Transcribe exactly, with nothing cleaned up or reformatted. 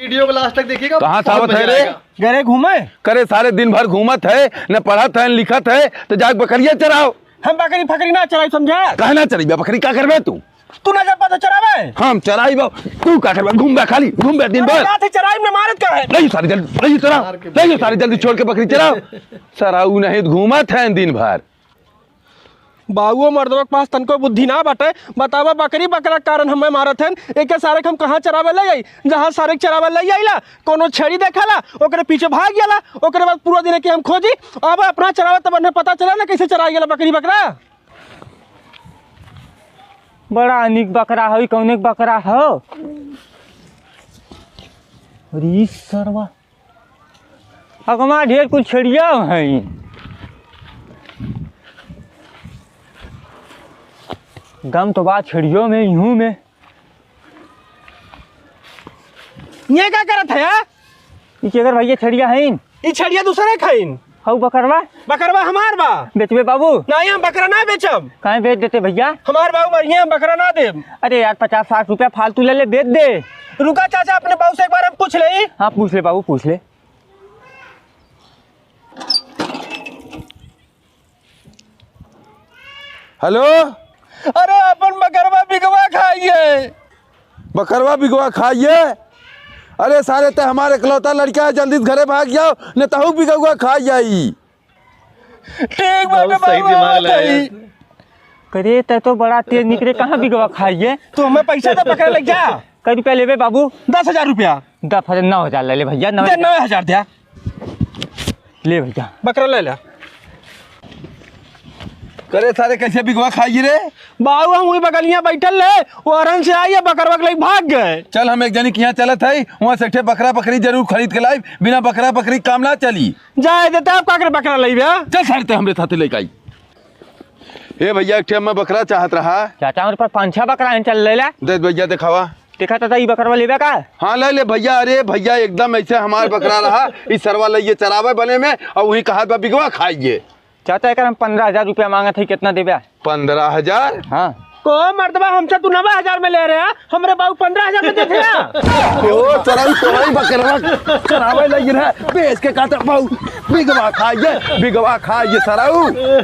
वीडियो को लास्ट तक देखिएगा, कहाँ से बहुत आवत है मजा रे? आएगा। घरे घूमे। करे सारे दिन भर घूमत है, न पढ़त है, न लिखत है, तो जाके बकरिया चराओ। हम बकरी फकरी ना चराई, समझा? काहे ना चराइबे बकरी, का करबे तू? तू ना जब तो चरावे। हम चराइबे, तू का करबे? घूमबे खाली, घूमबे दिन अरे भर। रात ही चराई में मारत का है? नहीं सारी जल्दी, नहीं चराओ, मार के नहीं सारी जल्दी छोड़ के बकरी चराओ। सराऊ नहीं तो घूमत है दिन भर। बाउओ मर्दवा के पास तनको बुद्धि ना बाटे। बतावा, बकरी बकरा के कारण हमें मारत हन। एके सारे के हम कहाँ चरावे ले जाई? जहाँ सारे के चरावे ले जाइला, कोनो छेड़ी देखाला, ओकरे पीछे भाग जाला, ओकरे बाद पूरा दिन के हम खोजी। अब अपना चरावे तब उन्हें पता चला ना कैसे चराई गेला बकरी बकरा। बड़ा निक बकरा हई, कौने के बकरा हो? अरे ई सरवा, अगवा ढेर कुल छेड़िया हई। दम तो बा छेड़ियो में, इहू में। ये का करत है, यार? ई केकर भैया छेड़िया हईन? ई छेड़िया दूसरे खाइन। हऊ बकरवा? बकरवा हमार बा। बेचबे बाबू? नहीं, हम बकरा ना बेचब। काहे बेच देते भैया? हमार बाबू बढ़िया, हम बकरा ना देब। अरे यार, पचास साठ रुपया फालतू ले ले, बेच दे। रुका चाचा, अपने बाबू से एक बार हम पूछ लेई। हाँ, पूछ ले बाबू, पूछ ले। हेलो। अरे, अपन बकरवा बिगवा खाइए। बकरवा बिगवा खाइए? अरे सारे, ते हमार इकलौता लड़का है, जल्दी से घरे भाग जाओ, न तहू बिगवा खाई जाई। ठीक बाटे, बहुत सही बाबू, दिमाग आवत लगाया। हई। करे, ते तो बड़ा तेज निकरे, कहाँ बिगवा खाइए? तू हमें पैसा दे, बकरा ले जा। कै रुपया लेबे बाबू? दस हजार रुपया। दस हजार, नौ हजार ले ले भैया, नौ दे, हजार। नौ हजार दे। ले भैया। बकरा ले ले। करे सारे, कैसे बिगवा खाई रे? बाबू, हम वही बगलिया बैठल रहे, वो अरन से आई है, बकरवा के लेके भाग गए। चल, हम एक जनी के यहाँ चलत है, वहाँ से एक ठे बकरा बकरी जरूर खरीद के लाई, बिना बकरा बकरी काम ना चली। जाए देते, आप का करे बकरा लेबे? चल सारे, ते हमरे साथे लेके आई। ए भैया, एक ठे मैं बकरा चाहत रहा। चाचा, हमरे पास पाँच छह बकरा हैं, चल ले ले। दे भैया, दिखावा। देखा चाचा, ई बकरवा लेबे का? हाँ, ले ले भैया। अरे भैया, एकदम ऐसे हमार बकरा रहा, ई सरवा लइए चरावे बने में, और वही कहा बा बिगवा खाइए। चाचा, एकर हम पन्द्रह हजार रुपया मांगत है, कितना देबे? पन्द्रह हजार? हाँ। को मर्दबा, हमसे तू नब्बे हजार में ले रहे हैं, हमरे बाबू पन्द्रह हजार में देते हैं। ओ सरऊ, तोरई बकरवा चरावे लइए रहे, बेच के कहता बाबू बिगवा खाइए, बिगवा खाइए सरऊ।